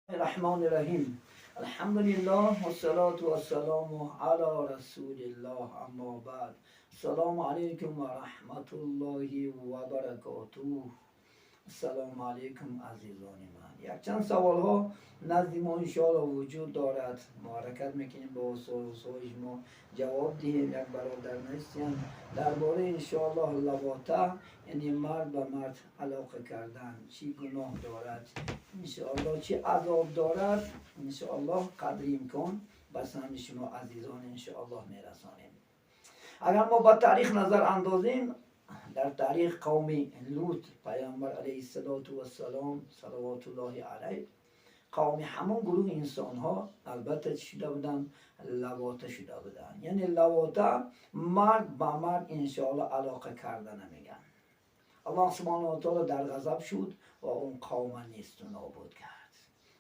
الرحمن الرحیم. الحمد لله والصلاة والسلام على رسول الله، اما بعد. السلام علیکم و رحمت الله و برکاته. السلام علیکم عزیزان من. یک چند سوال ها نزد ما انشاءالله وجود دارد. ما حرکت میکنیم با سوال ما جواب دهیم. یک برادر نیستیم درباره انشاءالله لواطه، یعنی مرد به مرد علاقه کردن، چی گناه دارد انشاءالله، چی عذاب دارد. انشاءالله قدر امکان به سهم شما عزیزان انشاءالله میرسانیم. اگر ما با تاریخ نظر اندازیم، در تاریخ قوم لوط، پیامبر علیه السلام صلوات الله علیه، قوم همون گروه انسان ها البته چی شده بودن؟ لواطه شده بودن. یعنی لواطه مرد با مرد انشاءالله علاقه کردن میگن. الله سبحانه و تعالی در غضب شد و اون قوم نیست و نابود کرد.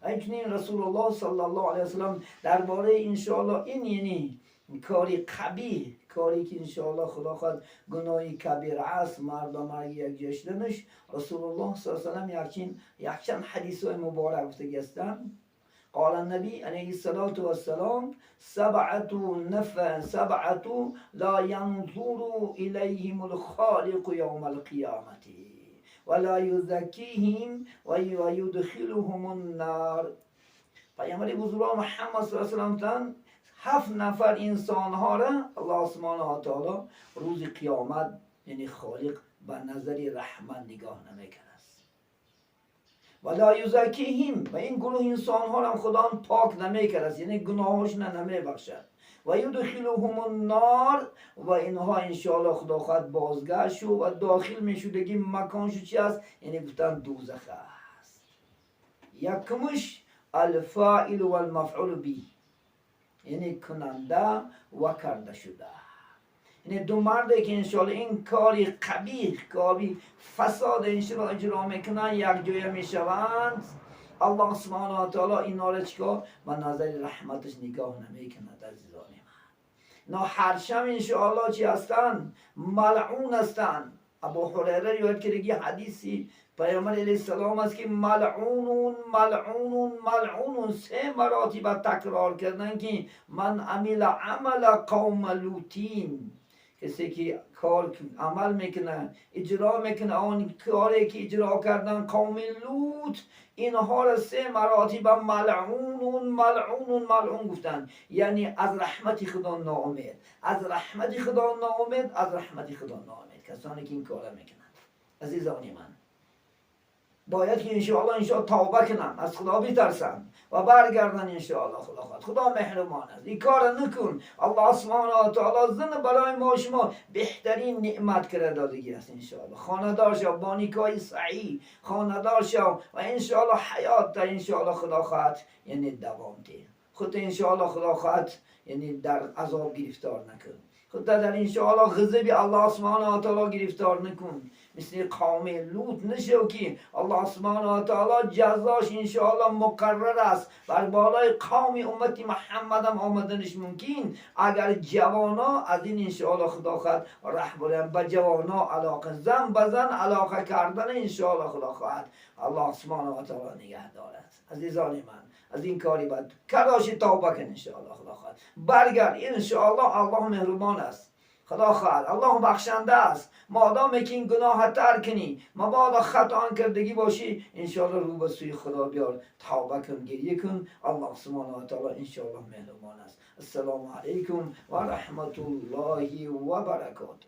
همچنین رسول الله صلی الله علیه وسلم درباره انشاءالله این، یعنی کاری قبیح، کاری که انشاءالله خدا خواهد گناهی کبیر است، مرد و مرد یک جای شدنش، رسول الله صلی الله علیه وسلم یکچند حدیث های مبارک گفته هستند. قال النبي عليه الصلاة والسلام: سبعة نف سبعة لا ينظر إليهم الخالق يوم القيامة ولا يزكيهم ويدخلهم النار. پیامبر بزرگ محمد صلی الله علیه وسلم هفت نفر انسان ها را الله سبحانه و تعالی روز قیامت، یعنی خالق، به نظر رحمت نگاه نمیکنه و لا یزکیهم، و این گروه انسان ها را خدا پاک نمیکرد، یعنی گناهاشون نمیبخشد، و یدخلهم النار، و اینها انشاءالله خدا خواهد بازگشت و داخل میشودگی مکانشو چی است؟ یعنی گفتن دوزخ است. یکمش الفاعل والمفعول به، یعنی کننده و کرده شده، یعنی دو مرده که انشاءالله این کاری قبیح، کاری فساد انشاءالله اجرا میکنن، یک جای میشوند، الله سبحانه و تعالی اینا را چیکار؟ با نظر رحمتش نگاه نمیکند. عزیزان من، اینا هر شب انشاءالله چی هستند؟ ملعون هستند. ابو هریره روایت کرده، حدیثی پیامبر علیه السلام است که ملعون، ملعون، ملعون، سه مراتب تکرار کردن که من عمل عمل قوم لوط، کسی که کار عمل میکنه، اجرا میکنه آن کاری که اجرا کردن قوم لوط، اینها را سه مراتب ملعون، ملعون، ملعون گفتن. یعنی از رحمت خدا ناامید، از رحمت خدا ناامید، از رحمت خدا ناامید، کسانی که این کار میکنند. عزیزان من، باید که انشاءالله انشاءالله توبه کنن، از خدا بترسن و برگردن. انشاءالله خدا خواهد، خدا مهربان است. این کار نکن. الله سبحانه و تعالی زن برای ما شما بهترین نعمت کرده دادگی است. انشاءالله خانه‌دار شو، با نکاح صحیح خانه‌دار شو و انشاءالله حیات در انشاءالله خدا خواهد یعنی دوام ده. خود انشاءالله خدا خواهد یعنی در عذاب گرفتار نکن. خود در انشاءالله غضب الله سبحانه و تعالی گرفتار نکن. مثل قوم لوط نشو که الله سبحانه و تعالی جزاش انشاءالله مقرر است. بر بالای قوم امت محمد هم آمدنش ممکن اگر جوانا از این انشاءالله خدا خواهد ره برن. به جوانا علاقه، زن به زن علاقه کردن، انشاءالله خدا خواهد الله سبحانه و تعالی نگه دارد. عزیزان من، از این کاری بد کرداشی توبه کن. انشاءالله خدا خواهد برگرد. انشاءالله الله مهربان است. خدا خواهد الله بخشنده است. مادام که این گناه ترک کنی، مبادا خطا کردگی باشی، انشاءالله رو به سوی خدا بیار، توبه کن، گریه کن. الله سبحانه و تعالی انشاءالله مهربان است. السلام علیکم و رحمت الله و برکاته.